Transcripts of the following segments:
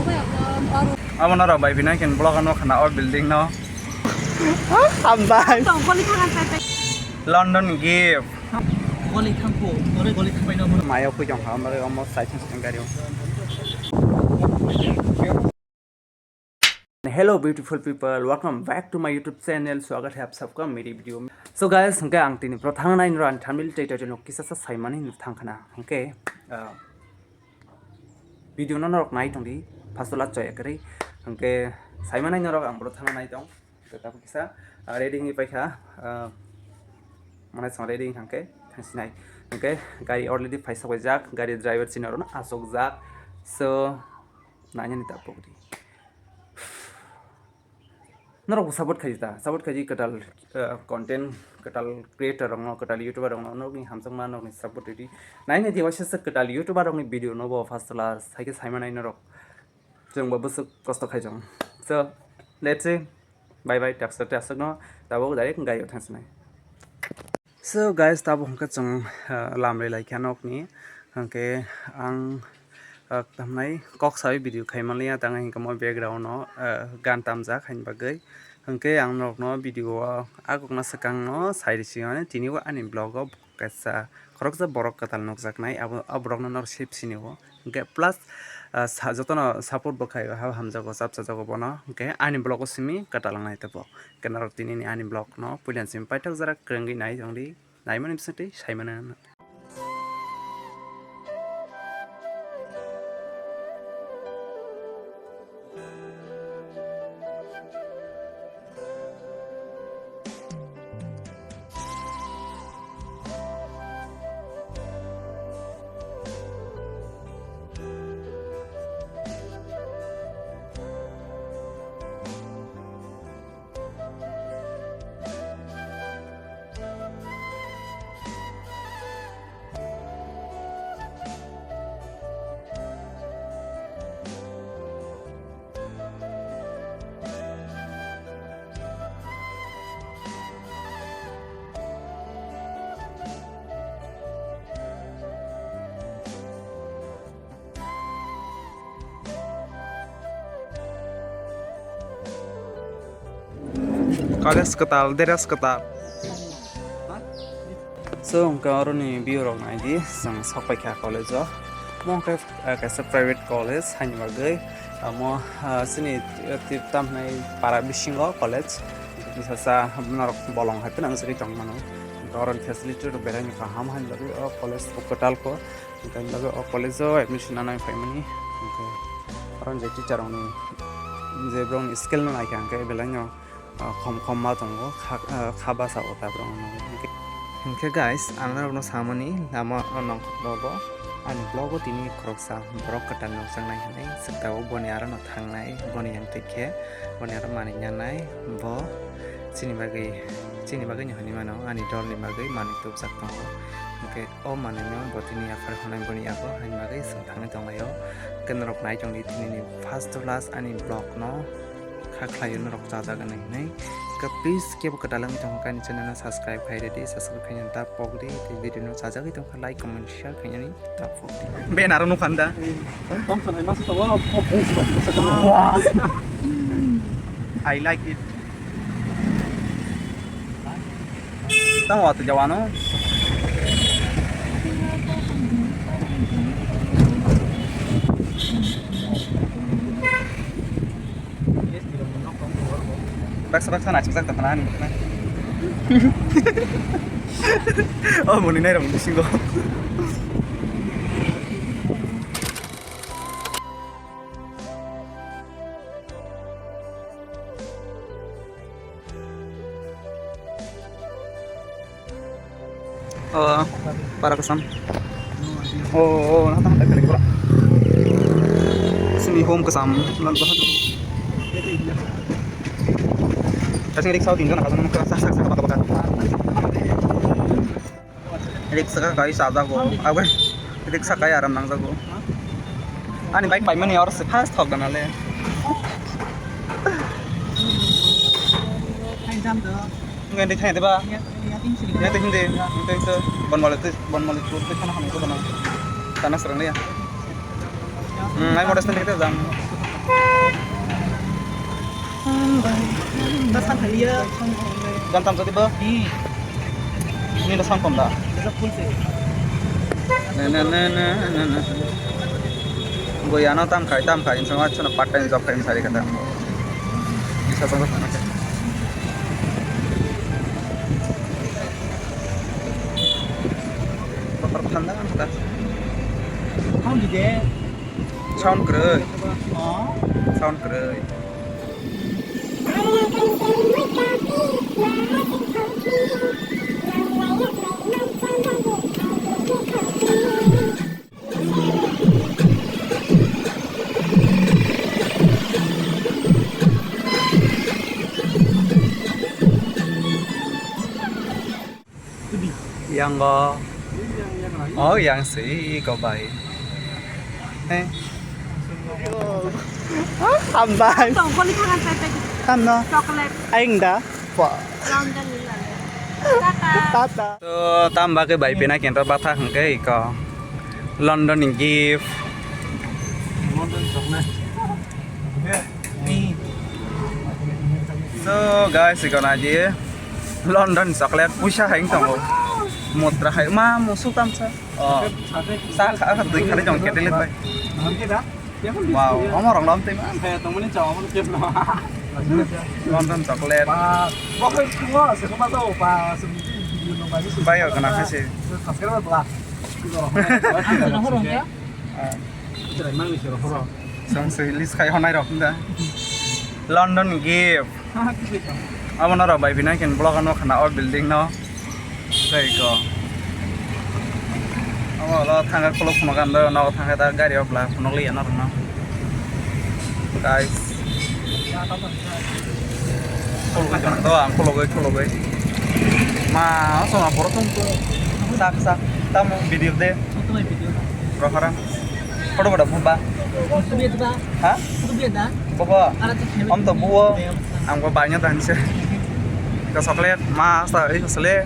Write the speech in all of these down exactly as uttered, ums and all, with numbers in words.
Abo norok bai bina ken vlog ano khana o building no. Hambai. London gift. Mayo kui jong hambai omo sai thang thang gari o. Hello beautiful people, welcome back to my YouTube channel. Swagat hai aap sabka meri video mein. So guys, hwnkhe ang tini bro thang nai nrw ang thumbnail tei title no kisa sa saimani nuk thang khana. Hwnkhe, ah, video no norok nai tong di, first la choi kwrwi. Hwnkhe saimanai norok ang bro thang nai tong. Hwnkhe tabuk kisa, ah, ready wngwi paikha, ah, mane chwng ready wngkha hwnkhe thang sinai. Hwnkhe gari already paisa paijak, gari driver chini orono achukjak. So, nainani ta pokdi. Norok bo support khaidi ta, support khaidi kwtal, eh, content, kwtal creator rokno, kwtal YouTuber rokno, norokni hamjakma, norokni support ridi. Nainai di waisa se kwtal YouTuber rokni video no bo first la saikhe saimanai norok. Chwng bo bwswk kosto khai jong. So, let's say, bye bye, taksa, taksa no, tabuk direct gari o thang sinai. So guys, tabuk hwnkhe chwng, ah, lam rwlai kha nokni, hwnkhe ang, ah, tamnai kok sawi video khai manliya, tang hwnkhe mo background no, ah, gan tamjak haini bagwi, hwnkhe ang norokno video o a kokno swkang no sai rwsio, tini o ani vlog o kaisa khoroksa borok kwtal nukjaknai, abo, o borokno norok sip sinio. Hwnkhe plus, ah, sa-, jotono support bo khaio, habo hamjago, chapsajago bono. Hwnkhe ani vlog o simi kwtal wngnai teibo. Hwnkhe norok tinini ani vlog no puila simi paithak jora kwrwngwi nai tongdi, naimani bisingtwi saimano. College kwtal, dress kwtal. So, hwnkhe oroni view rok nai di, chwng sok pai kha college o. Omo hwnkhe, eh, kaisa private college haini bagwi. Omo, ah, chini, eh, twi tamhinai para bisingo college. Sasa norok bolong hai phano swngwi tong mano. Hwnkhe oroni facility rok belai no kaham haini bagwi o college o kwtal kho. Hwnkhe o college o admission nana wng phaimani. Hwnkhe oro je teacher rokni je borokni skill no naikha hwnkhe belai no, ah, khom khom ma tongo, kha, ah, kha basa o ta borok no. Hwnkhe guys, ang norokno samani lama o nongkhorno bo ani vlog o tini khoroksa borok kwtal nukjaknai hinwi swkao boni aro no thangnai, boni yang twi khe boni aro manwi nanai bo chini bagwi, chini bagwi no hinwi mano ani dol ni bagwi manwi tubujak tongo. Hwnkhe o manwino bo tini yaphar hwnwi boni yago haini bagwi chwng thangwi tonglaio. Hwnkhe norok nai tongdi tinini first to last ani vlog no kha khlaio norok chajak hinwi hinwi. Hwnkhe please kebo kwtal wngwi tongkha ani channel no subscribe khai rwdi, subscribe khaina da pokdi tei video no chajagwi tongkha like comment share khainani da pokdi. Ben aro nukhan da. Tong sanai masa tongo, o bung si bung si. I like it. Tamo atu jawano. Baksa baksa naisik jak tongkha ani. Oh, muni nai rong bisingo. Oh, para kasam. Oh, oh, nata nata kali pura. Sini home kasam. Kasing riksa tinjon kasam nang kasa kasa kasa baka baka. Riksa ka kai sa jago. Abe riksa kai aram nang jago. Ani bike paimani oro se fast thok dana le. Ngai de thai de ba. Ya de hindi. Ngai de to bon mole to bon mole to de khana khana to dana. Tana serang le ya. Hmm, ai motor stand kita jam. Gantam tadi ba? Hmm. Ini da sound kom da? Bisa full sih. Na, na, na. Bo ya no tam khai, tam khai, insong acho na part time job khai sari kata. Bisa tong. Kotor panda kan kata. Sound di de. Sound kwrwi. Oh. Sound kwrwi. Yang go. Oh, yang si ko bai. Eh. Hambai. Tong koli khangan pepek. Ham no. Chocolate. Aing da. Wah. London ni lale. Tata. Tata. To tam ba ke bai pina kento batha hangke ko. London ni gift. London chocolate. So guys, iko na di London chocolate puisa hai tongo. Mutra hai ma musu tamsa. Oh. Sa kha kha dui khali jong kedelik bai. Wow, omo rong lam tema. London chocolate. Bai, kana kha se. Ang sana horong ya? Ah. Chwrai mangni se rohoro. Song se list khai honai rok da. London gift. Ha, ha, kisa kisa. Abo no rok bai binai ken blog ano khana o building no. Tei ko. Abo lo thangka khuluk phunuk kan do no thangka da gari o bla phunuk liya no rok no. Guys. Khulugwi tong to, ang khulugwi, khulugwi. Ma, asama borok tong to. Sak, sak. Tamo video de. Rohara. Photo boda phumba. Ha? Bobo. Om to buo. Ang bo banya tan se. Ka chocolate, ma, sa, ei sele.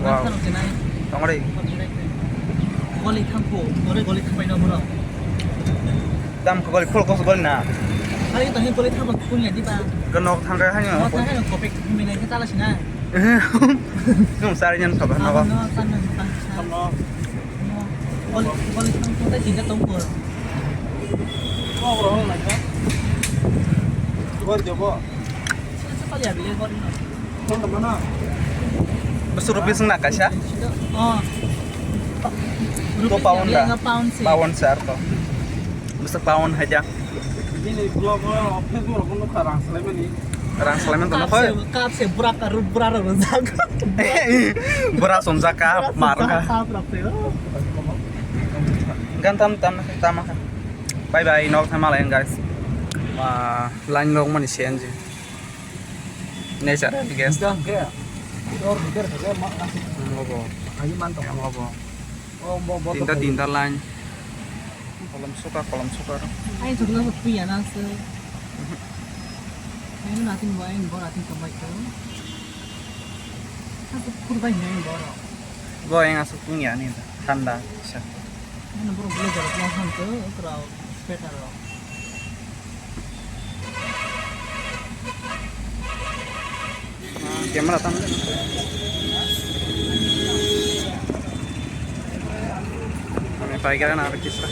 Wow. Tongri. Goli thangko, ore goli thangpai no bro. Tam ko goli, full ko goli na. Hari to hin goli thangko kun ya di ba. Ke nok thangka hai no. Nok thangka no kopek mine ke tala sina. Nung sari nyan thok na ba. No tan na ba. Goli, goli thangko ta jinda tong ko. Ko bro na ka. Gol jobo. Sila sa pali abile goli no. Bwswk rupees wngna kaisa? Oh. To pound da? Pound se. Pound se arko. Bwswk pound hai da? Bini vlog o Facebook rok nukha rang salaimani. Rang salaimani to nukha. Cup se, cup se bura ka ru bura ro ro jak. Bura songjak cup mar ka. Cup rok se. Gan tam tam tam ka. Bye bye, nok thamalai guys. Wah, line rok mani C N G. Natural gas. Hingke, hingke. Dor hingke, hingke, ma, ma. Ang obo. Ang man tong. Ang obo. Oh, bo, bo, tinta, tinta line. Kolom suka, kolom suka. Ang jogna so tuya na so. Ang natin bo, ang bo natin tong bai ko. Ang so kurba hinai bo ro. Bo ang asuk tungya ni thanda. Sa. Ano bro, bro, bro, bro, han to, bro, sweater rok. Camera tam. Kami paigara na kisa.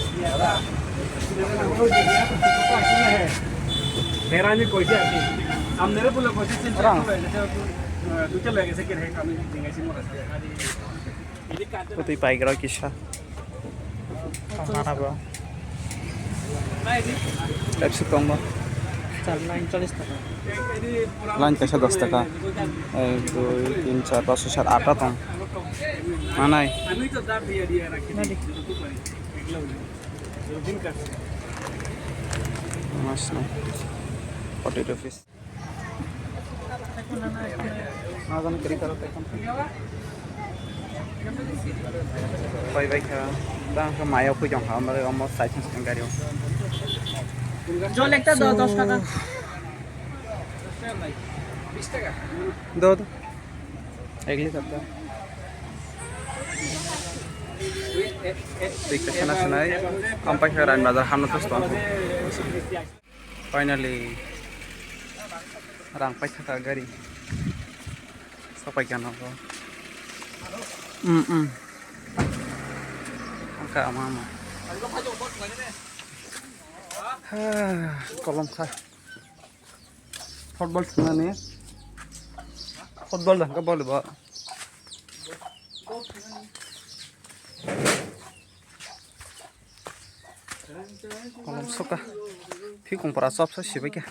Herani koise ase. Amnere pula koise se. Orang. Duita lage se kere kami dingai si mora. Kutui paigara kisa. Tongmana bo. Pepsi tongmo. Char line challis taka. Line kaisa dos taka. Ek, dui, tin, char, pas, soi, sat, atta tong. Manai. Nadi. Mas no. Forty rupees. Pai bai kha, bang kha mayo khui jong kha, amare omo sai thang thang gari o. Jol ekta do, dos taka. Do, do. Ek liter do. Twi kaisa na sinai, ampai khe Rain Bazar hamna tos tong. Finally, rang paithaka gari. Sopai kha nogo. Mm, mm. Angka ama ama. Ha, kolom kha. Football thwngnani. Football da hwnkhe volleyball. Kolom soka. Phikung pora chopsa sibai kha.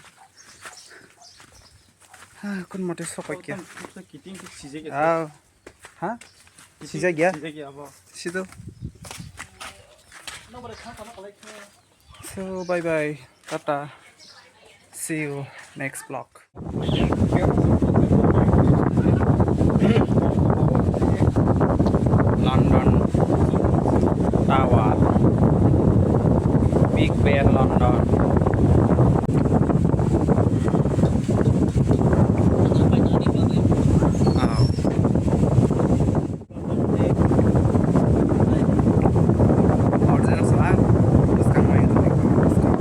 Ha, kun mote sopai kha. Kiting sijak ya. Ah. Ha? Sijak ya? Sijak ya, abo. Sido. So, bye bye. Tata. See you next vlog. London Tower, Big Ben London. Ah. Original sala, bwskang nai, bwskang.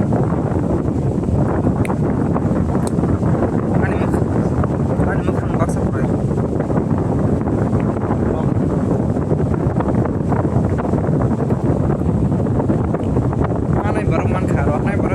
Ani mwkhang, ani mwkhang baksa kwrwi. Ani borok mankha, rok nai borok.